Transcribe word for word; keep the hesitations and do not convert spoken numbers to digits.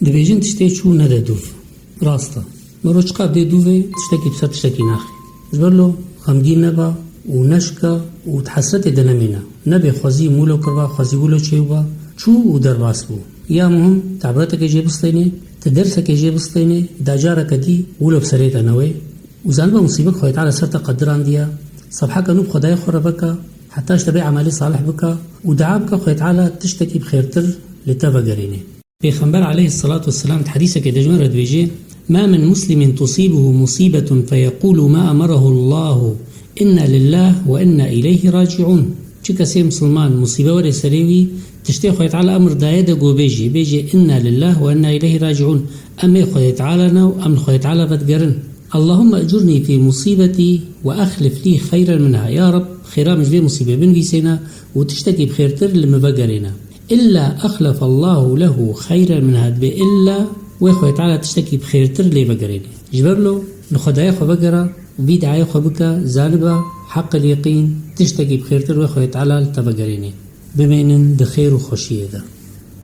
Dibêjin tiştê çû nede dûv. Rast e. Mero çiqas dê dûvê, tiştekî bi ser tiştekî naxê. Ji ber lo xemgîn neba û neşka û di hesretê de nemîne. Nebê xwezî wilo kirba, xwezî wilo çêbûba, çû û derbas bû. Ya muhim, tu ibretekê jê bistênê, tu dersekê jê bistênê, da careke dî wilo bi serê te newê. Û zanibe musîbet Xwedê Teala ser te qedirandiye, sefheke nû bi Xwedayê xwe re veke, heta ji te bê emelê salih bike û dua bike Xwedê Teala tiştekî bi xêrtir li te vegerînê. Pêxember aleyhisselatu vesselam di hedîsekê de ji me re dibêje: "Ma min muslimin tusibuhu musibatun feyequlu ma emarahu Allahu inna lillahi ve inna ileyhi raciun." Çi kesê misilman musîbe were serê wî, tiştê Xwedê Teala emir daye de ku bêjî, bêjê: "Inna lillahi ve inna ileyhi raciun." Em ê Xwedê Teala ne û em li Xwedê Teala vedigerin. "Allahümme ecurni fi musibeti ve ahlif li hayran minha." Ya Rab, xêra min ji vê musîbê binivîsêne û tiştekî bi xêrtir li min vegerêne. "Illa axlafallahu lehu hayran minha." Dibê illa wê Xwedê Teala tiştekî bi xêrtir lê vegerêne. Ji ber lo li Xwedayê xwe vegere, vî diayê xwe bike, zanibe heqil yeqîn tiştekî bi xêrtir wê Xwedê Teala li te vegerêne. Bimênin di xêr û xweşiyê de.